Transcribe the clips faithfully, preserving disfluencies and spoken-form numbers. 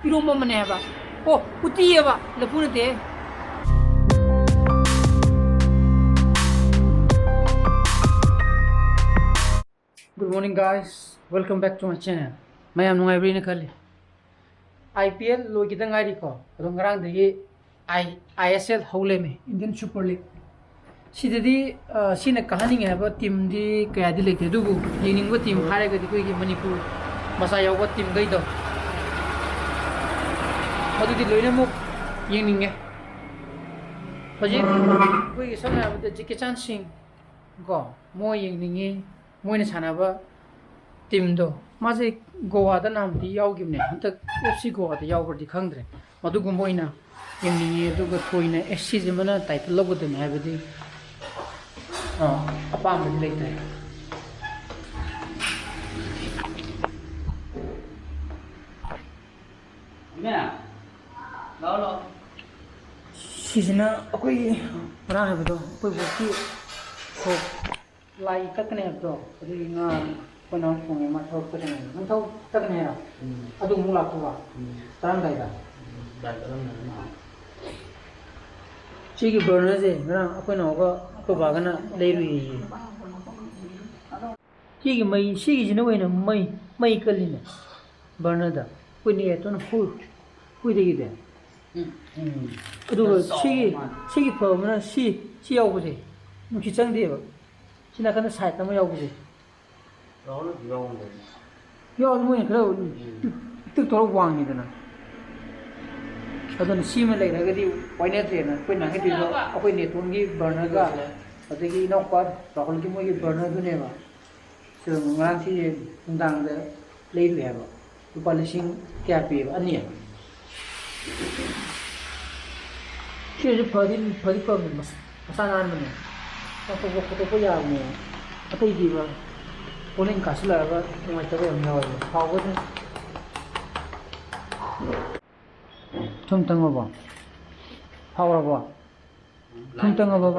ꯏꯔꯣꯝꯕ ꯑꯃꯅꯦ ꯍꯥꯏꯕ꯫ ꯑꯣ, ꯎꯇꯤ ꯍꯥꯏꯕ, ꯂꯐꯨ ꯅꯠꯇꯦ꯫ Good morning, guys. Welcome back to my channel. ꯃꯌꯥꯝ ꯅꯨꯡꯉꯥꯏꯕ꯭ꯔꯤꯅ ꯈꯜꯂꯤ꯫ ꯑꯥꯏ ꯄꯤ ꯑꯦꯜ ꯂꯣꯏꯈꯤꯗ ꯉꯥꯏꯔꯤꯀꯣ, ꯑꯗꯣ ꯉꯔꯥꯡꯗꯒꯤ ꯑꯥꯏ ꯑꯥꯏ ꯑꯦꯁ ꯑꯦꯜ ꯍꯧ ꯂꯩꯔꯝꯃꯦ, ꯏꯟꯗꯤꯌꯟ ꯁꯨꯄꯔ ꯂꯤꯛ꯫ ꯁꯤꯗꯗꯤ, ꯑ, ꯁꯤꯅ ꯀꯥꯍꯟꯅꯤꯡꯉꯦ ꯍꯥꯏꯕ ꯇꯤꯝꯗꯤ ꯀꯌꯥꯗꯤ ꯂꯩꯇꯦ, ꯑꯗꯨꯕꯨ ꯌꯦꯡꯅꯤꯡꯕ ꯇꯤꯝ ꯍꯥꯏꯔꯒꯗꯤ ꯑꯩꯈꯣꯏꯒꯤ ꯃꯅꯤꯄꯨꯔ ꯃꯆꯥ ꯌꯥꯎꯕ ꯇꯤꯝꯈꯩꯗꯣ꯫ ꯃꯗꯨꯗꯤ ꯂꯣꯏꯅꯃꯛ ꯌꯦꯡꯅꯤꯡꯉꯦ꯫ ꯍꯧꯖꯤꯛ ꯑꯩꯈꯣꯏꯒꯤ ꯁꯝꯅ ꯍꯥꯏꯔꯕꯗ ꯖꯦꯀꯤ ꯆꯥꯟ ꯁꯤꯡ ꯀꯣ, ꯃꯣꯏ ꯌꯦꯡꯅꯤꯡꯉꯤ, ꯃꯣꯏꯅ ꯁꯥꯟꯅꯕ ꯇꯤꯝꯗꯣ꯫ ꯃꯥꯁꯦ ꯒꯣꯋꯥꯗ ꯅꯍꯥꯟꯗꯤ ꯌꯥꯎꯈꯤꯕꯅꯦ, ꯍꯟꯗꯛ ꯑꯦꯐ ꯁꯤ ꯒꯣꯋꯥꯗ ꯌꯥꯎꯕ꯭ꯔꯗꯤ ꯈꯪꯗ꯭ꯔꯦ꯫ ꯃꯗꯨꯒꯨꯝꯕ ꯑꯣꯏꯅ ꯌꯦꯡꯅꯤꯡꯉꯤ, ꯑꯗꯨꯒ ꯊꯣꯏꯅ ꯑꯦꯁ ꯁꯤꯁꯤꯃꯅ ꯇꯥꯏꯇꯜ ꯂꯧꯒꯗꯕꯅꯤ ꯍꯥꯏꯕꯗꯤ, ꯑꯥ, ꯑꯄꯥꯝꯕꯗꯤ ꯂꯩꯇ꯭ꯔꯦ꯫ ꯁꯤꯁꯤꯅ ꯑꯩꯈꯣꯏꯒꯤ ꯉꯔꯥꯡ ꯍꯥꯏꯕꯗꯣ, ꯑꯩꯈꯣꯏ ꯕꯣꯛꯀꯤ ꯁꯣꯛ ꯂꯥꯏ ꯀꯠꯀꯅꯤ ꯍꯥꯏꯕꯗꯣ, ꯑꯗꯨꯒꯤ ꯉꯥ ꯑꯩꯈꯣꯏ ꯅꯍꯥꯟ ꯊꯣꯡꯉꯦ, ꯃꯥ ꯊꯕꯛ ꯆꯠꯀꯅꯤ ꯍꯥꯏꯕꯗꯣ꯫ ꯅꯪ ꯊꯕꯛ ꯆꯠꯀꯅꯤ ꯍꯥꯏꯔꯣ? ꯎꯝ꯫ ꯑꯗꯨ ꯑꯃꯨꯛ ꯂꯥꯛꯇꯧꯕ? ꯎꯝ꯫ ꯆꯥꯔꯝꯗꯥꯏꯗ? ꯎꯝ, ꯂꯥꯛꯀꯗꯕꯅꯦ ꯑꯗꯨꯅ꯫ ꯁꯤꯒꯤ ꯕꯔꯅꯔꯁꯦ ꯉꯔꯥꯡ ꯑꯩꯈꯣꯏ ꯅꯥꯎꯒ ꯑꯩꯈꯣꯏ ꯕꯥꯒꯅ ꯂꯩꯔꯨꯏꯌꯦ꯫ ꯁꯤꯒꯤ ꯃꯩ, ꯁꯤꯒꯤꯁꯤꯅ ꯑꯣꯏꯅ ꯃꯩ, ꯃꯩ ꯀꯜꯂꯤꯅꯦ ꯕꯔꯅꯔꯗ꯫ ꯑꯩꯈꯣꯏꯅ ꯑꯦꯇꯣꯟ ꯍꯨ-, ꯍꯨꯏꯗꯒꯤꯗꯤ꯫ ꯎꯝ, ꯎꯝ꯫ ꯑꯗꯨꯒ ꯈꯔ ꯆꯥꯎꯕ ꯁꯤꯒꯤ, ꯃꯥꯜꯂꯦ꯫ ꯁꯤꯒꯤ ꯐꯕꯅ ꯁꯤ, ꯁꯤ ꯌꯥꯎꯕꯁꯦ ꯅꯨꯡꯁꯤꯠ ꯆꯪꯗꯦꯕ꯫ ꯁꯤ ꯅꯥꯀꯟꯗ ꯁꯥꯏꯠ ꯑꯃ ꯌꯥꯎꯕꯁꯦ꯫ ꯔꯥꯍꯨꯜ ꯑꯗꯨ ꯌꯥꯎꯔꯝꯒꯅꯤ꯫ ꯌꯥꯎꯔꯗꯤ ꯃꯣꯏꯅ ꯈꯔ ꯎꯝ꯫ ꯄꯤꯛ-, ꯄꯤꯛꯇꯛ ꯇꯧꯔꯒ ꯋꯥꯡꯉꯤꯗꯅ꯫ ꯑꯗꯨꯅ ꯁꯤꯃ ꯂꯩꯔꯒꯗꯤ ꯄꯥꯏꯅꯗ꯭ꯔꯦꯅ ꯑꯩꯈꯣꯏ ꯅꯍꯥꯟꯒꯩꯗꯨꯗ ꯑꯩꯈꯣꯏ ꯅꯦꯇꯣꯟꯒꯤ ꯕꯔꯅꯔꯒ ꯑꯗꯒꯤ ꯏꯅꯥꯎꯄꯥ ꯔꯥꯍꯨꯜꯒꯤ ꯃꯣꯏꯒꯤ ꯕꯔꯅꯔꯗꯨꯅꯦꯕ꯫ ꯁꯤꯗ ꯉꯔꯥꯡ ꯁꯤ ꯅꯨꯡꯗꯥꯡꯗ ꯂꯩꯔꯨꯏ ꯍꯥꯏꯕ꯫ ꯂꯨꯄꯥ ꯂꯤꯁꯤꯡ ꯀꯌꯥ ꯄꯤꯌꯦꯕ? ꯑꯅꯤ꯫ ꯁꯤꯁꯨ ꯐꯗꯤ, ꯐꯗꯤ ꯐꯕꯅꯦ, ꯃꯁ-, ꯃꯁꯥ ꯅꯥꯟꯕꯅꯦ꯫ ꯂꯧꯊꯣꯛꯄ ꯈꯣꯠꯇꯣꯛꯄ ꯌꯥꯕꯅꯦ꯫ ꯑꯇꯩꯗꯤꯕ, ꯄꯣꯂꯤꯡ ꯀꯥꯁꯤꯜꯂꯛꯑꯒ ꯅꯨꯡꯉꯥꯏꯇꯕ ꯌꯥꯝ ꯌꯥꯎꯋꯦꯕ꯫ ꯍꯥꯎꯕꯗꯤ꯫ ꯊꯨꯝ ꯇꯪꯉꯕꯣ? ꯍꯥꯎꯔꯕꯣ? ꯊꯨꯝ ꯇꯪꯉꯕꯣ?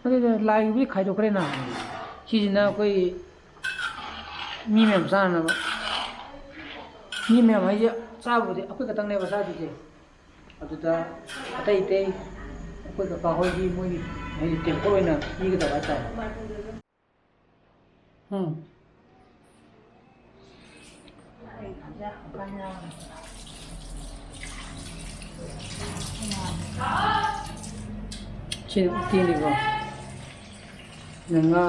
ꯑꯗꯨꯗ ꯂꯥꯏꯒꯤꯕꯨꯗꯤ ꯈꯥꯏꯗꯣꯛꯈ꯭ꯔꯦꯅ꯫ ꯁꯤꯁꯤꯅ ꯑꯩꯈꯣꯏ ꯃꯤ ꯃꯌꯥꯝ ꯆꯥꯅꯅꯕ꯫ ꯃꯤ ꯃꯌꯥꯝ ꯍꯥꯏꯁꯦ ꯆꯥꯕꯨꯗꯤ ꯑꯩꯈꯣꯏ ꯈꯛꯇꯪꯅꯦꯕ ꯆꯥꯗꯣꯏꯁꯦ꯫ ꯑꯗꯨꯗ ꯑꯇꯩ ꯑꯇꯩ ꯑꯩꯈꯣꯏ ꯀꯀꯥ ꯍꯣꯏꯒꯤ, ꯃꯣꯏꯒꯤ ꯍꯥꯏꯗꯤ ꯇꯦꯡꯀꯣꯠ ꯑꯣꯏꯅ ꯄꯤꯒꯗꯕ ꯍꯥꯏꯇꯥꯔꯦ꯫ ꯎꯝ꯫ ꯁꯤꯅ ꯎꯇꯤꯅꯤꯀꯣ꯫ ꯉꯥ,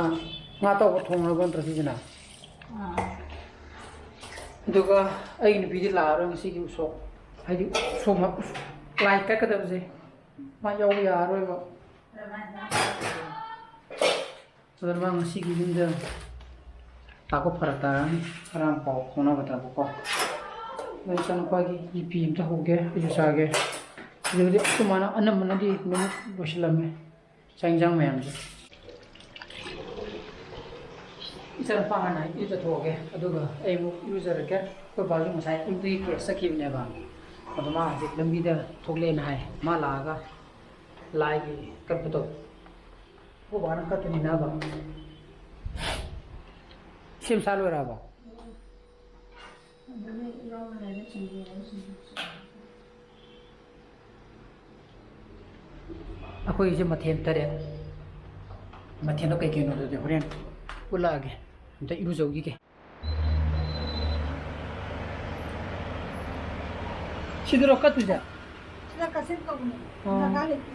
ꯉꯥ ꯑꯇꯥꯎꯕ ꯊꯣꯡꯅꯕ ꯅꯠꯇ꯭ꯔꯣ ꯁꯤꯁꯤꯅ? ꯑꯗꯨꯒ ꯑꯩꯒꯤ ꯅꯨꯄꯤꯗꯤ ꯂꯥꯛꯑꯔꯣꯏ ꯉꯁꯤꯒꯤ ꯎꯁꯣꯞ, ꯍꯥꯏꯗꯤ ꯎꯁꯣꯞ, ꯂꯥꯏ ꯀꯠꯀꯗꯕꯁꯦ ꯃꯥ ꯌꯥꯎꯕ ꯌꯥꯔꯔꯣꯏꯕ꯫ ꯑꯗꯨꯅ ꯃꯥ ꯉꯁꯤꯒꯤ ꯌꯨꯝꯗ ꯂꯥꯛꯄ ꯐꯔꯛ ꯇꯥꯔꯅꯤ, ꯉꯔꯥꯡ ꯄꯥꯎ ꯐꯥꯎꯅꯕꯗꯀꯣ꯫ ꯑꯗꯣ ꯏꯆꯥꯅꯨꯄꯥꯒꯤ ꯏꯄꯤ ꯑꯝꯇ ꯍꯧꯒꯦ, ꯑꯩꯁꯨ ꯆꯥꯒꯦ꯫ ꯑꯗꯨꯕꯨꯗꯤ ꯑꯩꯈꯣꯏ ꯃꯥꯅ ꯑꯅꯝꯕꯅꯗꯤ ꯂꯣꯏꯅ ꯂꯣꯏꯁꯤꯜꯂꯝꯃꯦ꯫ ꯆꯥꯛ ꯏꯟꯖꯥꯡ ꯃꯌꯥꯝꯁꯦ꯫ ꯏꯆꯥꯅꯨꯄꯥ ꯍꯥꯟꯅ ꯏꯔꯨꯖꯊꯣꯛꯑꯒꯦ, ꯑꯗꯨꯒ ꯑꯩ ꯑꯃꯨꯛ ꯏꯔꯨꯖꯔꯒꯦ꯫ ꯑꯩꯈꯣꯏ ꯕꯥꯁꯨ ꯉꯁꯥꯏ ꯑꯌꯨꯛꯇꯒꯤ ꯀ꯭ꯂꯥꯁ ꯆꯠꯈꯤꯕꯅꯦꯕ, ꯑꯗꯣ ꯃꯥ ꯍꯧꯖꯤꯛ ꯂꯝꯕꯤꯗ ꯊꯣꯛꯂꯛꯑꯦꯅ ꯍꯥꯏ꯫ ꯃꯥ ꯂꯥꯛꯑꯒ ꯂꯥꯏꯒꯤ ꯀꯠꯄꯗꯣ ꯑꯩꯈꯣꯏ ꯕꯥꯅ ꯀꯠꯇꯣꯏꯅꯤꯅꯕ꯫ ꯁꯦꯝ ꯁꯥ ꯂꯣꯏꯔꯛꯑꯕꯣ? ꯑꯩꯈꯣꯏꯁꯦ ꯃꯊꯦꯜ ꯇꯔꯦꯠ꯫ ꯃꯊꯦꯜꯗꯣ ꯀꯩꯀꯩꯅꯣꯗꯨꯗꯤ ꯍꯣꯔꯦꯟ ꯎꯠꯂꯛꯑꯒꯦ꯫ ꯑꯝꯇ ꯏꯔꯨꯖꯧꯈꯤꯒꯦ꯫ ꯁꯤꯗꯔꯣ ꯀꯠꯇꯣꯏꯁꯦ? ꯁꯤꯗ ꯀꯠꯁꯦ ꯇꯧꯕꯅꯦ꯫ ꯑꯣ꯫ ꯖꯒꯥ ꯂꯩꯇꯦ꯫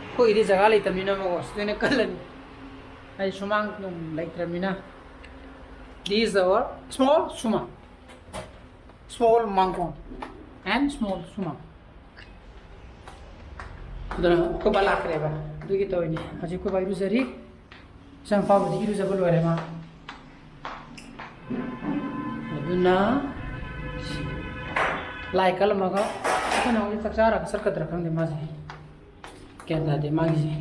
ꯑꯩꯈꯣꯏꯒꯤꯗꯤ ꯖꯒꯥ ꯂꯩꯇꯕꯅꯤꯅ ꯑꯃꯨꯛ ꯁꯤꯗ ꯑꯣꯏꯅ ꯀꯠꯂꯅꯤ꯫ ꯍꯥꯏꯗꯤ ꯁꯨꯃꯥꯡ ꯅꯨꯡ ꯂꯩꯇ꯭ꯔꯕꯅꯤꯅ꯫ This is our small ꯁꯨꯃꯥꯡ꯫ Small ꯃꯥꯡꯒꯣꯟ and small ꯁꯨꯃꯥꯡ꯫ ꯑꯗꯨꯅ ꯑꯩꯈꯣꯏ ꯕꯥ ꯂꯥꯛꯈ꯭ꯔꯦꯕ, ꯑꯗꯨꯒꯤ ꯇꯧꯔꯤꯅꯤ꯫ ꯍꯧꯖꯤꯛ ꯑꯩꯈꯣꯏ ꯕꯥ ꯏꯔꯨꯖꯔꯤ꯫ ꯏꯆꯥꯅꯨꯄꯥꯕꯨꯗꯤ ꯏꯔꯨꯖꯕ ꯂꯣꯏꯔꯦ ꯃꯥ꯫ ꯑꯗꯨꯅ ꯂꯥꯏ ꯀꯠꯂꯝꯃꯒ ꯑꯩꯈꯣꯏꯅ ꯍꯧꯖꯤꯛ ꯆꯥꯛ ꯆꯥꯔꯒ ꯆꯠꯀꯗ꯭ꯔꯥ ꯈꯪꯗꯦ ꯃꯥꯁꯦ꯫ ꯒ꯭ꯌꯥꯟ ꯇꯥꯗꯦ ꯃꯥꯒꯤꯁꯦ꯫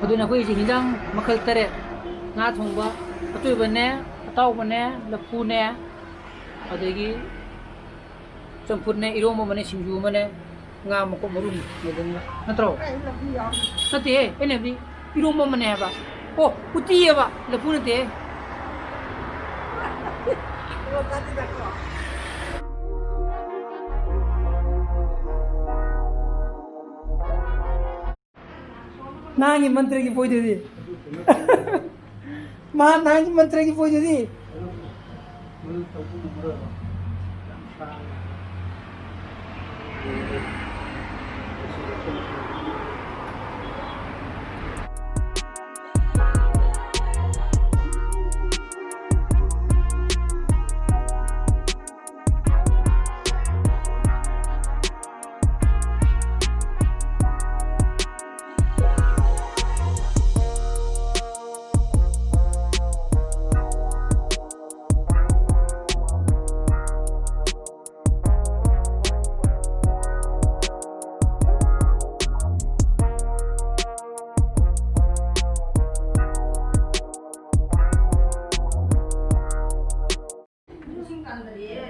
ꯑꯗꯨꯅ ꯑꯩꯈꯣꯏꯒꯤꯁꯦ ꯍꯤꯟꯖꯥꯡ ꯃꯈꯜ ꯇꯔꯦꯠ: ꯉꯥ ꯊꯣꯡꯕ, ꯑꯇꯣꯏꯕꯅꯦ, ꯑꯇꯥꯎꯕꯅꯦ, ꯂꯐꯨꯅꯦ, ꯑꯗꯒꯤ ꯆꯝꯐꯨꯠꯅꯦ, ꯏꯔꯣꯝꯕ ꯑꯃꯅꯦ, ꯁꯤꯡꯖꯨ ꯑꯃꯅꯦ, ꯉꯥ ꯃꯀꯨꯞ ꯃꯔꯨꯝ ꯃꯣꯔꯣꯛ ꯑꯃ꯫ ꯅꯠꯇ꯭ꯔꯣ? ꯅꯠꯇꯦꯍꯦ, ꯑꯩꯅ ꯍꯥꯏꯕꯗꯤ ꯏꯔꯣꯝꯕ ꯑꯃꯅꯦ ꯍꯥꯏꯕ꯫ ꯑꯣ, ꯎꯇꯤ ꯍꯥꯏꯕ, ꯂꯐꯨ ꯅꯠꯇꯦꯍꯦ꯫ ꯅꯍꯥꯟꯒꯤ ꯃꯟꯇ꯭ꯔꯒꯤ ꯕꯣꯏꯗꯨꯗꯤ꯫ ꯃꯍꯥꯛ ꯅꯍꯥꯟꯒꯤ ꯃꯟꯇ꯭ꯔꯒꯤ ꯕꯣꯏꯗꯨꯗꯤ꯫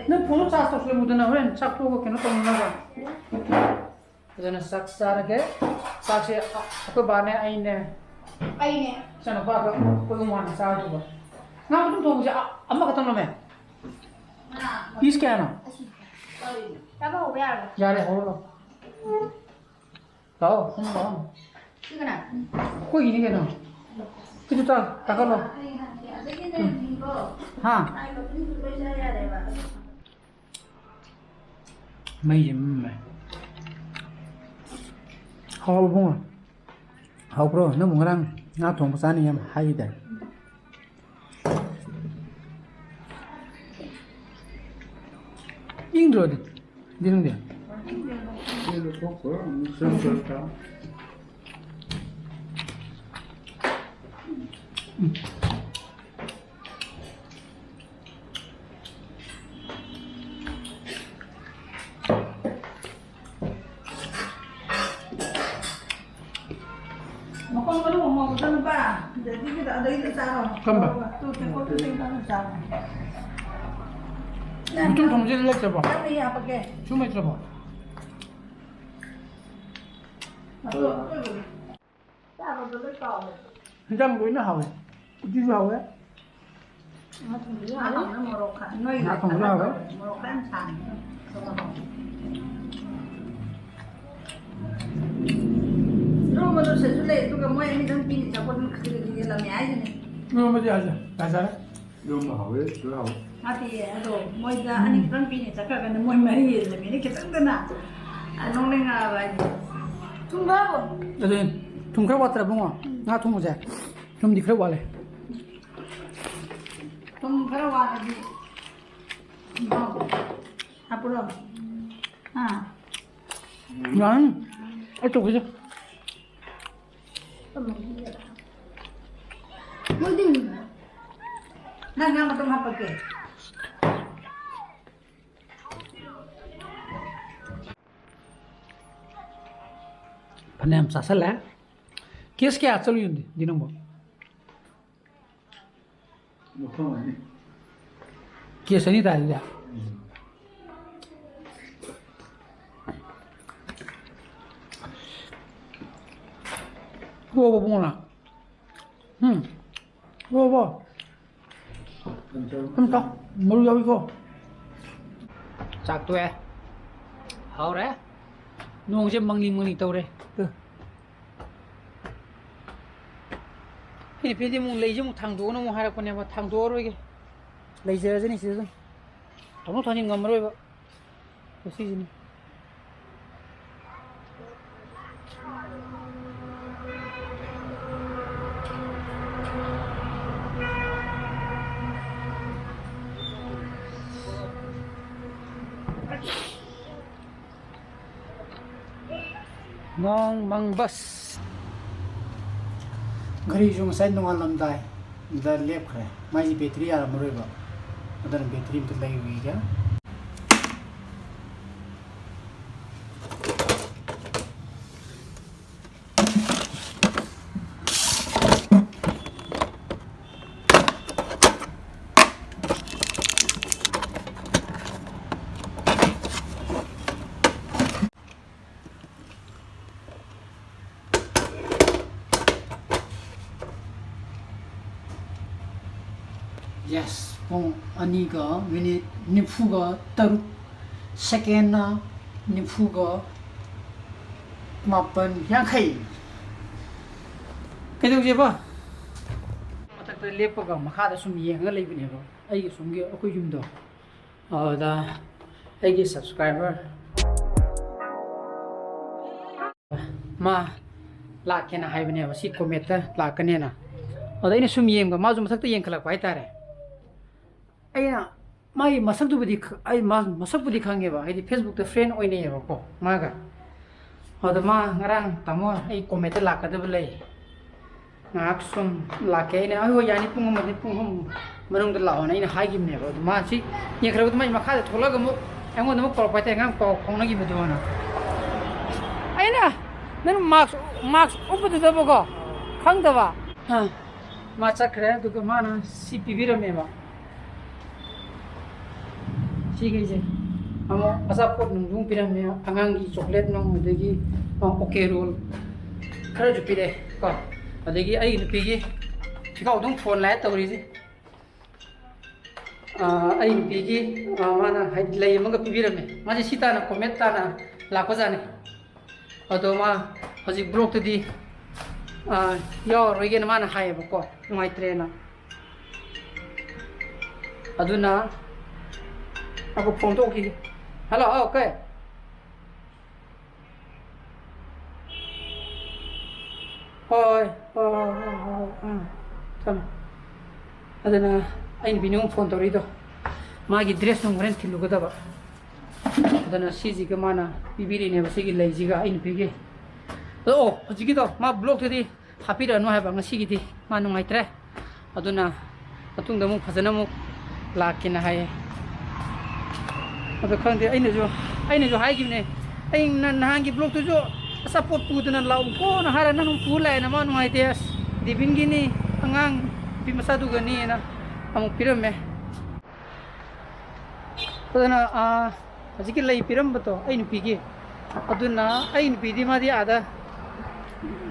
ꯅꯪ ꯐꯣꯟꯗꯣ ꯆꯥꯔꯖ ꯇꯧꯁꯜꯂꯝꯃꯨꯗꯅ, ꯍꯣꯔꯦꯟ ꯆꯥꯛ ꯇꯣꯛꯑꯒ ꯀꯩꯅꯣ ꯇꯧꯅꯅꯕ꯫ ꯑꯗꯨꯅ ꯆꯥꯛ ꯆꯥꯔꯒꯦ꯫ ꯆꯥꯛꯁꯦ ꯑ-, ꯑꯩꯈꯣꯏ ꯕꯥꯅꯦ, ꯑꯩꯅꯦ꯫ ꯑꯩꯅꯦ꯫ ꯏꯆꯥꯅꯨꯄꯥꯒ ꯑꯩꯈꯣꯏ ꯑꯍꯨꯝ ꯍꯥꯟꯅ ꯆꯥꯔꯗꯧꯕ꯫ ꯉꯥ ꯑꯗꯨꯝ ꯊꯣꯡꯕꯁꯦ ꯑ-, ꯑꯃꯈꯛꯇꯪ ꯂꯧꯃꯦ꯫ ꯄꯤꯁ ꯀꯌꯥꯅꯣ? ꯆꯥꯕ ꯍꯧꯕ ꯌꯥꯔꯕꯣ? ꯌꯥꯔꯦ, ꯍꯧꯔꯣ ꯂꯥꯎ꯫ ꯂꯥꯛꯑꯣ, ꯁꯨꯝ ꯂꯥꯛꯑꯣ꯫ ꯁꯤ ꯀꯅꯥ? ꯑꯩꯈꯣꯏꯒꯤꯅꯤ ꯀꯩꯅꯣ꯫ ꯁꯤꯁꯨ ꯆꯥ, ꯀꯥꯈꯠꯂꯣ꯫ ꯑꯗꯒꯤ ꯅꯪ ꯃꯤꯡꯗꯣ ꯍꯥ? ꯍꯥꯏꯕ ꯃꯤꯡꯗꯣ ꯂꯣꯏ ꯆꯥ ꯌꯥꯔꯦꯕ꯫ ꯃꯩꯁꯦ ꯃꯝꯃꯦ꯫ ꯍꯥꯎꯕ꯭ꯔꯣ ꯏꯕꯨꯡꯉꯣ? ꯍꯥꯎꯕ꯭ꯔꯣ? ꯅꯪꯕꯨ ꯉꯔꯥꯡ ꯉꯥ ꯊꯣꯡꯕ ꯆꯥꯅꯤ ꯌꯥꯝ ꯍꯥꯏꯈꯤꯗꯥꯏ? ꯏꯪꯗ꯭ꯔꯣ ꯑꯗꯨ? ꯑꯗꯨ ꯅꯪꯗꯤ? ꯎꯝ꯫ ꯃꯈꯣꯡ ꯃꯔꯨ ꯑꯃ ꯍꯧꯕꯗ ꯅꯨꯄꯥ, ꯑꯗꯒꯤ ꯑꯗꯩꯗ ꯆꯥꯔꯣ꯫ ꯀꯝꯕ? ꯇꯨ ꯇꯦꯡꯀꯣꯠ ꯇꯨ ꯇꯦꯡꯀꯣꯠ ꯆꯥꯔꯣ꯫ ꯃꯇꯨꯝ ꯊꯣꯡꯕꯁꯤꯗ ꯂꯩꯇ꯭ꯔꯕꯣ? ꯅꯪꯅ ꯍꯥꯞꯄꯛꯀꯦ꯫ ꯁꯨꯝ ꯂꯩꯇ꯭ꯔꯕꯣ? ꯃꯇꯨꯝ ꯑꯇꯣꯏꯕꯗꯣ꯫ ꯆꯥꯕꯗꯣ ꯂꯣꯏ ꯀꯥꯎꯔꯦ꯫ ꯍꯤꯟꯖꯥꯡ ꯂꯣꯏꯅ ꯍꯥꯎꯋꯦ꯫ ꯎꯇꯤꯁꯨ ꯍꯥꯎꯋꯦ꯫ ꯉꯥ ꯊꯣꯡꯕꯁꯨ ꯍꯥꯎꯋꯦ꯫ ꯃꯣꯔꯣꯛ ꯈ-, ꯅꯣꯏꯒꯤ ꯉꯥ ꯊꯣꯡꯕꯁꯨ ꯍꯥꯎꯋꯦ꯫ ꯃꯣꯔꯣꯛ ꯈꯔ ꯌꯥꯝ ꯁꯥꯍꯟꯕꯗꯣ꯫ ꯏꯔꯣꯝꯕꯗꯨꯁꯨ ꯂꯩ, ꯑꯗꯨꯒ ꯃꯣꯏ ꯑꯅꯤꯗꯪ ꯄꯤꯅꯤ, ꯆꯥꯄꯣꯠ ꯑꯗꯨꯝ ꯈꯖꯤꯛ ꯈꯖꯤꯛ ꯌꯦꯜꯂꯝꯃꯦ ꯍꯥꯏꯁꯤꯅꯦ꯫ ꯏꯔꯣꯝꯕꯗꯤ ꯍꯥꯏꯁꯦ, ꯇꯥꯖꯔꯦ꯫ ꯏꯔꯣꯝꯕ ꯍꯥꯎꯋꯦ, ꯂꯣꯏ ꯍꯥꯎꯋꯦ꯫ ꯅꯠꯇꯦ, ꯑꯗꯣ ꯃꯣꯏꯗ ꯎꯝ꯫ ꯑꯅꯤ ꯈꯛꯇꯪ ꯄꯤꯅꯤ ꯆꯠꯈ꯭ꯔꯒꯅ ꯃꯣꯏ ꯃꯔꯤ ꯌꯦꯜꯂꯝꯃꯤꯅꯦ, ꯈꯤꯇꯪꯗꯅ꯫ ꯑ, ꯅꯣꯛꯅꯤꯡꯉꯛꯑꯕ ꯑꯩꯗꯤ꯫ ꯊꯨꯝ ꯈꯔ ꯋꯥꯠ-, ꯑꯗꯨꯅꯤ, ꯊꯨꯝ ꯈꯔ ꯋꯥꯠꯇ꯭ꯔꯕ ꯏꯕꯨꯡꯉꯣ? ꯎꯝ꯫ ꯉꯥ ꯊꯣꯡꯕꯁꯦ ꯊꯨꯝꯗꯤ ꯈꯔ ꯋꯥꯠꯂꯦ꯫ ꯊꯨꯝ ꯈꯔ ꯋꯥꯠꯂꯗꯤ ꯍꯥꯞꯄꯨꯔꯣ? ꯑꯥ꯫ ꯌꯥꯅꯤ꯫ ꯑꯩ ꯇꯧꯒꯦꯁꯦ꯫ ꯅꯪ ꯉꯥ ꯃꯇꯨꯝ ꯍꯥꯞꯄꯛꯀꯦ꯫ ꯐꯅꯌꯥꯝ ꯆꯥꯁꯜꯂꯦ꯫ ꯀꯦꯁ ꯀꯌꯥ ꯆꯠꯂꯨꯏꯅꯣ ꯗꯤ ꯅꯪꯕꯣ? ꯃꯐꯝ ꯑꯅꯤ꯫ ꯀꯦꯁ ꯑꯅꯤ ꯇꯥꯏ ꯑꯗꯨꯗꯤ꯫ ꯎꯝ꯫ ꯍꯣ, ꯍꯣ, ꯏꯕꯨꯡꯉꯣ ꯅꯪ꯫ ꯎꯝ꯫ ꯍꯣ, ꯍꯣ꯫ ꯑꯗꯨꯝ ꯆꯥꯎ꯫ ꯃꯔꯨ ꯌꯥꯎꯏꯀꯣ꯫ ꯆꯥꯛ ꯇꯣꯛꯑꯦ꯫ ꯍꯥꯎꯔꯦ꯫ ꯅꯣꯡꯁꯦ ꯃꯪꯂꯤ ꯃꯪꯂꯤ ꯇꯧꯔꯦ꯫ ꯇꯨ꯫ ꯑꯩꯅ ꯄꯦꯟꯗꯤ ꯑꯃꯨꯛ ꯂꯩꯁꯦ ꯑꯃꯨꯛ ꯊꯥꯡꯗꯣꯛꯑꯣꯅ ꯑꯃꯨꯛ ꯍꯥꯏꯔꯛꯄꯅꯦꯕ, ꯊꯥꯡꯗꯣꯛꯑꯔꯣꯏꯒꯦ, ꯂꯩꯖꯔꯖꯅꯤ ꯁꯤꯗ ꯑꯗꯨꯝ꯫ ꯊꯥꯡꯗꯣꯛ ꯊꯥꯡꯖꯤꯟ ꯉꯝꯃꯔꯣꯏꯕ ꯉꯁꯤꯁꯤꯅꯤ꯫ ꯅꯣꯡ ꯃꯪ ꯕꯁ꯫ ꯒꯥꯔꯤꯁꯨ ꯉꯁꯥꯏ ꯅꯣꯡꯉꯥꯜꯂꯝꯗꯥꯏꯗ ꯂꯦꯞꯈ꯭ꯔꯦ꯫ ꯃꯥꯏꯁꯤ ꯕꯦꯇ꯭ꯔꯤ ꯌꯥꯔꯝꯃꯔꯣꯏꯕ꯫ ꯑꯗꯨꯅ ꯕꯦꯇ꯭ꯔꯤ ꯑꯝꯇ ꯂꯩꯔꯨꯈꯤꯒꯦ꯫ Yes, ꯄꯨꯡ ꯑꯅꯤꯒ ꯃꯤꯅꯤꯠ ꯅꯤꯐꯨꯒ ꯇꯔꯨꯛ, ꯁꯦꯀꯦꯟꯅ ꯅꯤꯐꯨꯒ ꯃꯥꯄꯟ, ꯌꯥꯡꯈꯩ꯫ ꯀꯩꯗꯧꯁꯦꯕ? ꯃꯊꯛꯇ ꯂꯦꯞꯄꯒ ꯃꯈꯥꯗ ꯁꯨꯝ ꯌꯦꯡꯉꯒ ꯂꯩꯕꯅꯦꯕ, ꯑꯩꯒꯤ ꯁꯣꯝꯒꯤ ꯑꯩꯈꯣꯏ ꯌꯨꯝꯗꯣ꯫ ꯑꯗꯨꯗ ꯑꯩꯒꯤ subscriber ꯃꯥ ꯂꯥꯛꯀꯦꯅ ꯍꯥꯏꯕꯅꯦꯕ, ꯁꯤ ꯀꯣꯃꯦꯠꯇ ꯂꯥꯛꯀꯅꯦꯅ꯫ ꯑꯗ ꯑꯩꯅ ꯁꯨꯝ ꯌꯦꯡꯕ, ꯃꯥꯁꯨ ꯃꯊꯛꯇ ꯌꯦꯡꯈꯠꯂꯛꯄ ꯍꯥꯏꯇꯥꯔꯦ꯫ ꯑꯩꯅ ꯃꯥꯒꯤ ꯃꯁꯛꯇꯨꯕꯨꯗꯤ ꯈ-, ꯑꯩ ꯃꯥ ꯃꯁꯛꯄꯨꯗꯤ ꯈꯪꯉꯦꯕ, ꯍꯥꯏꯗꯤ ꯐꯦꯁꯕꯨꯛꯇ ꯐ꯭ꯔꯦꯟ ꯑꯣꯏꯅꯩꯌꯦꯕꯀꯣ ꯃꯥꯒ꯫ ꯑꯗꯣ ꯃꯥ ꯉꯔꯥꯡ, "ꯇꯥꯃꯣ, ꯑꯩ ꯀꯣꯃꯦꯠꯇ ꯂꯥꯛꯀꯗꯕ ꯂꯩ, ꯉꯥꯏꯍꯥꯛ ꯁꯨꯝ ꯂꯥꯛꯀꯦ?" ꯑꯩꯅ, "ꯍꯣꯏ, ꯍꯣꯏ, ꯌꯥꯅꯤ, ꯄꯨꯡ ꯑꯃꯗꯤ, ꯄꯨꯡ ꯑꯍꯨꯝ ꯃꯅꯨꯡꯗ ꯂꯥꯛꯑꯣꯅ" ꯑꯩꯅ ꯍꯥꯏꯈꯤꯕꯅꯦꯕ꯫ ꯑꯗꯣ ꯃꯥ ꯁꯤ ꯌꯦꯡꯈꯠꯂꯛꯄꯗ ꯃꯥꯒꯤ ꯃꯈꯥꯗ ꯊꯣꯛꯂꯛꯑꯒ ꯑꯃꯨꯛ ꯑꯩꯉꯣꯟꯗ ꯑꯃꯨꯛ ꯀꯧꯔꯛꯄ ꯍꯥꯏꯇꯥꯔꯦ, ꯉꯔꯥꯡ ꯄꯥꯎ ꯐꯥꯎꯅꯈꯤꯕꯗꯣꯅ꯫ ꯑꯩꯅ, "ꯅꯪ ꯃꯥꯛꯁ, ꯃꯥꯛꯁ ꯎꯞꯄꯗꯨꯗꯕꯀꯣ ꯈꯪꯗꯕ?" ꯑꯥ, ꯃꯥ ꯆꯠꯈ꯭ꯔꯦ꯫ ꯑꯗꯨꯒ ꯃꯥꯅ ꯁꯤ ꯄꯤꯕꯤꯔꯝꯃꯦꯕ, ꯁꯤꯈꯩꯁꯦ꯫ ꯑꯃꯨꯛ ꯑꯆꯥꯄꯣꯠ ꯅꯨꯡꯁꯨ ꯄꯤꯔꯝꯃꯦ, ꯑꯉꯥꯡꯒꯤ ꯆꯣꯀ꯭ꯂꯦꯠ ꯅꯨꯡ, ꯑꯗꯒꯤ, ꯑ, ꯑꯣꯀꯦ ꯔꯣꯜ ꯈꯔꯁꯨ ꯄꯤꯔꯛꯑꯦ ꯀꯣ꯫ ꯑꯗꯒꯤ ꯑꯩ ꯅꯨꯄꯤꯒꯤ ꯐꯤꯈꯥꯎꯗꯨꯝ ꯐꯣꯟ ꯂꯥꯛꯑꯦ ꯇꯧꯔꯤꯁꯦ꯫ ꯑ, ꯑꯩ ꯅꯨꯄꯤꯒꯤ, ꯑ, ꯃꯥꯅ ꯍꯥꯏꯗꯤ ꯂꯩ ꯑꯃꯒ ꯄꯤꯕꯤꯔꯝꯃꯦ꯫ ꯃꯥꯁꯦ ꯁꯤ ꯇꯥꯅ, ꯀꯣꯃꯦꯠ ꯇꯥꯅ ꯂꯥꯛꯄꯖꯥꯠꯅꯤ꯫ ꯑꯗꯣ ꯃꯥ ꯍꯧꯖꯤꯛ ꯕ꯭ꯂꯣꯛꯇꯗꯤ, ꯑ, ꯌꯥꯎꯔꯔꯣꯏꯒꯦꯅ ꯃꯥꯅ ꯍꯥꯏꯌꯦꯕꯀꯣ, ꯅꯨꯡꯉꯥꯏꯇ꯭ꯔꯦꯅ꯫ ꯑꯗꯨꯅ ꯑꯃꯨꯛ ꯐꯣꯟ ꯇꯧꯈꯤꯒꯦ꯫ ꯍꯜꯂꯣ, ꯑꯧ, ꯀꯩ? ꯍꯣꯏ, ꯍꯣꯏ, ꯍꯣꯏ, ꯍꯣꯏ, ꯍꯣꯏ, ꯍꯣꯏ, ꯑꯥ, ꯊꯝꯃꯦ꯫ ꯑꯗꯨꯅ ꯑꯩ ꯅꯨꯄꯤꯅ ꯑꯃꯨꯛ ꯐꯣꯟ ꯇꯧꯔꯛꯏꯗꯣ, ꯃꯥꯒꯤ ꯗ꯭ꯔꯦꯁ ꯅꯨꯡ ꯍꯣꯔꯦꯟ ꯊꯤꯜꯂꯨꯒꯗꯕ꯫ ꯑꯗꯨꯅ ꯁꯤꯁꯤꯒ ꯃꯥꯅ ꯄꯤꯕꯤꯔꯤꯅꯦꯕ, ꯁꯤꯒꯤ ꯂꯩꯁꯤꯒ ꯑꯩ ꯅꯨꯄꯤꯒꯤ꯫ ꯑꯗꯣ, ꯑꯣ, ꯍꯧꯖꯤꯛꯀꯤꯗꯣ ꯃꯥ ꯕ꯭ꯂꯣꯛꯇꯗꯤ ꯍꯥꯞꯄꯤꯔꯛꯑꯅꯨ ꯍꯥꯏꯕ, ꯉꯁꯤꯒꯤꯗꯤ ꯃꯥ ꯅꯨꯡꯉꯥꯏꯇ꯭ꯔꯦ꯫ ꯑꯗꯨꯅ ꯃꯇꯨꯡꯗ ꯑꯃꯨꯛ ꯐꯖꯅ ꯑꯃꯨꯛ ꯂꯥꯛꯀꯦꯅ ꯍꯥꯏꯌꯦ꯫ ꯑꯗꯣ ꯈꯪꯗꯦ, ꯑꯩꯅꯁꯨ, ꯑꯩꯅꯁꯨ ꯍꯥꯏꯈꯤꯕꯅꯦ, "ꯑꯩ ꯅ-, ꯅꯍꯥꯟꯒꯤ ꯕ꯭ꯂꯣꯛꯇꯨꯁꯨ ꯑꯆꯥꯄꯣꯠ ꯄꯨꯗꯅ ꯂꯥꯛꯎꯀꯣꯅ ꯍꯥꯏꯔ ꯅꯪ ꯑꯃꯨꯛ ꯄꯨ ꯂꯥꯛꯑꯦꯅ, ꯃꯥ ꯅꯨꯡꯉꯥꯏꯇꯦ, ꯑꯁ, ꯗꯦꯕꯤꯟꯒꯤꯅꯤ, ꯑꯉꯥꯡ ꯅꯨꯄꯤ ꯃꯆꯥꯗꯨꯒꯅꯤꯅ ꯑꯃꯨꯛ ꯄꯤꯔꯝꯃꯦ"꯫ ꯑꯗꯨꯅ, ꯑꯥ, ꯍꯧꯖꯤꯛꯀꯤ ꯂꯩ ꯄꯤꯔꯝꯕꯗꯣ ꯑꯩ ꯅꯨꯄꯤꯒꯤ, ꯑꯗꯨꯅ ꯑꯩ ꯅꯨꯄꯤꯗꯤ ꯃꯥꯗꯤ ꯑꯥꯗ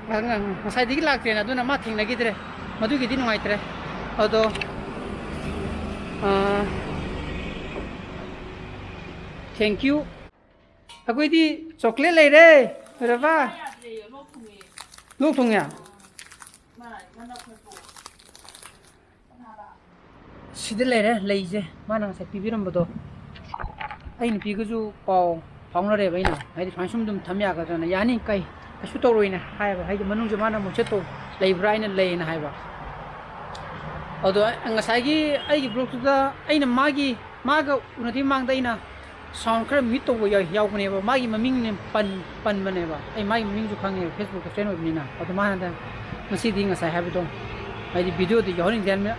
ꯉ-, ꯉ-, ꯉꯁꯥꯏꯗꯒꯤ ꯂꯥꯛꯇ꯭ꯔꯦꯅ, ꯑꯗꯨꯅ ꯃꯥ ꯊꯦꯡꯅꯈꯤꯗ꯭ꯔꯦ꯫ ꯃꯗꯨꯒꯤꯗꯤ ꯅꯨꯡꯉꯥꯏꯇ꯭ꯔꯦ꯫ ꯑꯗꯣ ꯑꯥ, thank you. ꯑꯩꯈꯣꯏꯗꯤ ꯆꯣꯀ꯭ꯂꯦꯠ ꯂꯩꯔꯦ꯫ ꯂꯣꯏꯔꯕ? ꯂꯣꯛ ꯊꯨꯡꯉꯦ꯫ ꯁꯤꯗ ꯂꯩꯔꯦ ꯂꯩꯁꯦ, ꯃꯥꯅ ꯉꯁꯥꯏ ꯄꯤꯕꯤꯔꯝꯕꯗꯣ꯫ ꯑꯩ ꯅꯨꯄꯤꯒꯁꯨ ꯄꯥꯎ ꯐꯥꯎꯅꯔꯦꯕ ꯑꯩꯅ, ꯍꯥꯏꯗꯤ ꯁꯨꯃꯥꯏꯅ ꯁꯨꯝ ꯑꯗꯨꯝ ꯊꯝ ꯌꯥꯒꯗ꯭ꯔꯅ꯫ "ꯌꯥꯅꯤ, ꯀꯩ ꯀꯩꯁꯨ ꯇꯧꯔꯣꯏꯅ" ꯍꯥꯏꯌꯦꯕ, ꯍꯥꯏꯗꯤ ꯃꯅꯨꯡꯁꯦ ꯃꯥꯅ ꯑꯃꯨꯛ ꯆꯠꯇꯧ ꯂꯩꯕ꯭ꯔꯥ ꯍꯥꯏꯅ ꯂꯩꯌꯦꯅ ꯍꯥꯏꯕ꯫ ꯑꯗꯣ ꯉꯁꯥꯏꯒꯤ ꯑꯩꯒꯤ ꯕ꯭ꯂꯣꯛꯇꯨꯗ ꯑꯩꯅ ꯃꯥꯒꯤ, ꯃꯥꯒ ꯎꯅꯗ꯭ꯔꯤ ꯃꯃꯥꯡꯗ ꯑꯩꯅ ꯁꯥꯎꯟ ꯈꯔ ꯃ꯭ꯌꯨꯠ ꯇꯧꯕ ꯌꯥꯎ-, ꯌꯥꯎꯕꯅꯦꯕ꯫ ꯃꯥꯒꯤ ꯃꯃꯤꯡꯅꯦ ꯄꯟ-, ꯄꯟꯕꯅꯦꯕ꯫ ꯑꯩ ꯃꯥꯒꯤ ꯃꯃꯤꯡꯁꯨ ꯈꯪꯉꯦꯕ, ꯐꯦꯁꯕꯨꯛꯇ ꯐ꯭ꯔꯦꯟ ꯑꯣꯏꯕꯅꯤꯅ꯫ ꯑꯗꯣ ꯃꯥꯅ ꯉꯁꯤꯗꯤ ꯉꯁꯥꯏ ꯍꯥꯏꯕꯗꯣ, ꯍꯥꯏꯗꯤ ꯚꯤꯗꯤꯑꯣꯗ ꯌꯥꯎꯍꯟꯅꯤꯡꯗꯦ ꯍꯥꯏꯕꯅ-,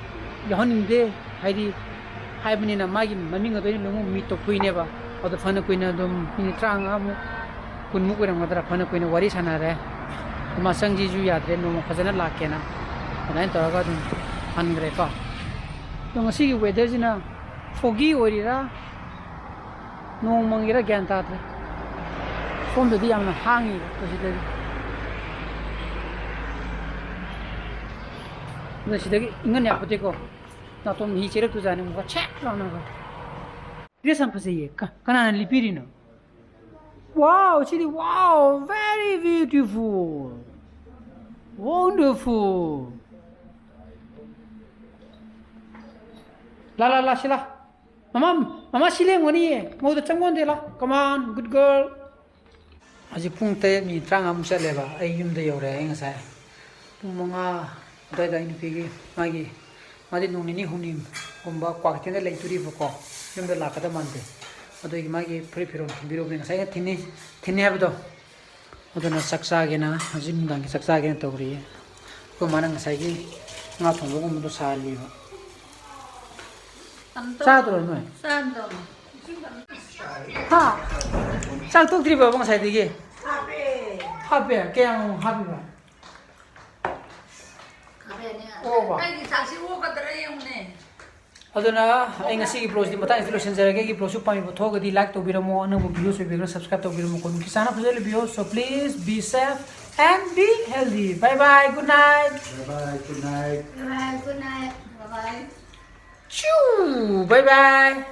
ꯌꯥꯎꯍꯟꯅꯤꯡꯗꯦ ꯍꯥꯏꯗꯤ ꯍꯥꯏꯕꯅꯤꯅ, ꯃꯥꯒꯤ ꯃꯃꯤꯡ ꯑꯗꯣ ꯑꯩꯅ ꯂꯣꯏꯅꯃꯛ ꯃ꯭ꯌꯨꯠ ꯇꯧꯊꯣꯛꯏꯅꯦꯕ꯫ ꯑꯗꯣ ꯐꯅ ꯀꯨꯏꯅ ꯑꯗꯨꯝ ꯃꯤꯅꯤꯠ ꯇꯔꯥꯃꯉꯥꯃꯨꯛ, ꯀꯨꯟꯃꯨꯛ ꯑꯣꯏꯔꯝꯒꯗ꯭ꯔꯥ, ꯐꯅ ꯀꯨꯏꯅ ꯋꯥꯔꯤ ꯁꯥꯟꯅꯔꯦ꯫ ꯃꯥ ꯆꯪꯁꯤꯁꯨ ꯌꯥꯗ꯭ꯔꯦ, ꯅꯣꯡꯃ ꯐꯖꯅ ꯂꯥꯛꯀꯦꯅ ꯑꯗꯨꯃꯥꯏꯅ ꯇꯧꯔꯒ ꯑꯗꯨꯝ ꯍꯟꯈ꯭ꯔꯦꯀꯣ꯫ ꯑꯗꯣ ꯉꯁꯤꯒꯤ ꯋꯦꯗꯔꯁꯤꯅ ꯐꯣꯒꯤ ꯑꯣꯏꯔꯤꯔꯥ, ꯅꯣꯡ ꯃꯪꯉꯤꯔꯥ ꯒ꯭ꯌꯥꯟ ꯇꯥꯗ꯭ꯔꯦ꯫ ꯁꯣꯝꯗꯗꯤ ꯌꯥꯝꯅ ꯍꯥꯡꯉꯤꯕ ꯑꯩꯈꯣꯏ ꯁꯤꯗꯗꯤ꯫ ꯑꯗꯣ ꯁꯤꯗꯒꯤ ꯏꯪꯍꯟ ꯌꯥꯄꯣꯠꯇꯦꯀꯣ꯫ ꯅꯥꯇꯣꯟ ꯃꯍꯤ ꯆꯦꯔꯛꯇꯣꯏꯖꯥꯠꯅꯤ ꯑꯃꯨꯛꯀ ꯁꯦꯛ ꯂꯥꯎꯅꯀꯣ꯫ ꯗ꯭ꯔꯦꯁ ꯌꯥꯝ ꯐꯖꯩꯌꯦ꯫ ꯀ-, ꯀꯅꯥꯅ ꯂꯤꯠꯄꯤꯔꯤꯅꯣ? Wow, ꯁꯤꯗꯤ, wow, very beautiful, wonderful. ꯂꯥ, ꯂꯥ, ꯂꯥ, ꯁꯤ ꯂꯥ꯫ ꯃꯃꯥ, ꯃꯃꯥ, ꯁꯤ ꯂꯦꯡꯉꯣꯅꯤꯌꯦ꯫ ꯃꯉꯣꯟꯗ ꯆꯪꯉꯣꯟꯗꯦ, ꯂꯥ꯫ Come on, good girl. ꯍꯧꯖꯤꯛ ꯄꯨꯡ ꯇꯔꯦꯠ ꯃꯤꯅꯤꯠ ꯇꯔꯥꯃꯉꯥꯃꯨꯛ ꯆꯠꯂꯦꯕ꯫ ꯑꯩ ꯌꯨꯝꯗ ꯌꯧꯔꯦ꯫ ꯑꯩ ꯉꯁꯥꯏ ꯄꯨꯡ ꯃꯉꯥ ꯑꯗꯨꯋꯥꯏꯗ ꯑꯩ ꯅꯨꯄꯤꯒꯤ, ꯃꯥꯒꯤ, ꯃꯥꯗꯤ ꯅꯣꯡ ꯅꯤꯅꯤ ꯍꯨꯝꯅꯤꯒꯨꯝꯕ ꯀ꯭ꯋꯥꯀꯩꯊꯦꯜꯗ ꯂꯩꯗꯣꯔꯤꯕꯀꯣ, ꯌꯨꯝꯗ ꯂꯥꯛꯀꯗꯕ ꯃꯥꯟꯗꯦ꯫ ꯑꯗꯨꯒꯤ ꯃꯥꯒꯤ ꯐꯨꯔꯤꯠ ꯐꯤꯔꯣꯜ ꯊꯤꯟꯕꯤꯔꯨꯕꯅꯦ꯫ ꯉꯁꯥꯏ ꯑꯩꯅ ꯊꯤꯟꯅꯤ, ꯊꯤꯟꯅꯤ ꯍꯥꯏꯕꯗꯣ꯫ ꯑꯗꯨꯅ ꯆꯥꯛ ꯆꯥꯒꯦꯅ, ꯍꯧꯖꯤꯛ ꯅꯨꯡꯗꯥꯡꯒꯤ ꯆꯥꯛ ꯆꯥꯒꯦꯅ ꯇꯧꯔꯤꯌꯦ꯫ ꯑꯩꯈꯣꯏ ꯃꯥꯅ ꯉꯁꯥꯏꯒꯤ ꯉꯥ ꯊꯣꯡꯕꯒꯨꯝꯕꯗꯣ ꯁꯥꯍꯜꯂꯤꯕ꯫ ꯆꯥꯗ꯭ꯔꯣ ꯅꯣꯏ? ꯆꯥꯗ꯭ꯔꯣ? ꯍꯥ? ꯆꯥꯛ ꯇꯣꯛꯇ꯭ꯔꯤꯕꯣꯕ ꯉꯁꯥꯏꯗꯒꯤ? ꯍꯥꯞꯄꯦ꯫ ꯀꯌꯥꯝ ꯍꯥꯞꯄꯤꯕ? ꯈꯥꯃꯦꯟꯅꯦ꯫ ꯑꯣ, ꯋꯥ꯫ ꯑꯩꯒꯤ ꯆꯥꯛꯁꯤ ꯑꯣꯛꯀꯗ꯭ꯔꯥ ꯌꯦꯡꯉꯨꯅꯦ꯫ ꯑꯗꯨꯅ ꯑꯩ ꯉꯁꯤꯒꯤ ꯕ꯭ꯂꯣꯒꯁꯤꯗꯤ ꯃꯇꯥꯡꯁꯤꯗ ꯂꯣꯏꯁꯤꯟꯖꯔꯒꯦ꯫ ꯑꯩꯒꯤ ꯕ꯭ꯂꯣꯒꯁꯨ ꯄꯥꯝꯕꯤꯕ ꯊꯣꯛꯑꯒꯗꯤ ꯂꯥꯏꯛ ꯇꯧꯕꯤꯔꯝꯃꯣ, ꯑꯅꯧꯕ ꯚꯤꯌꯨꯁ ꯑꯣꯏꯕꯤꯔꯒꯅ ꯁꯕꯁꯀ꯭ꯔꯥꯏꯕ ꯇꯧꯕꯤꯔꯝꯃꯣ꯫ ꯀꯣ ꯅꯨꯡꯁꯤ ꯆꯥꯅ ꯐꯖꯅ ꯂꯩꯕꯤꯌꯣ꯫ So please be safe and be healthy. Bye bye, good night. Bye bye, good night. Bye bye, good night. Bye bye. ꯆꯨ꯫ Bye bye.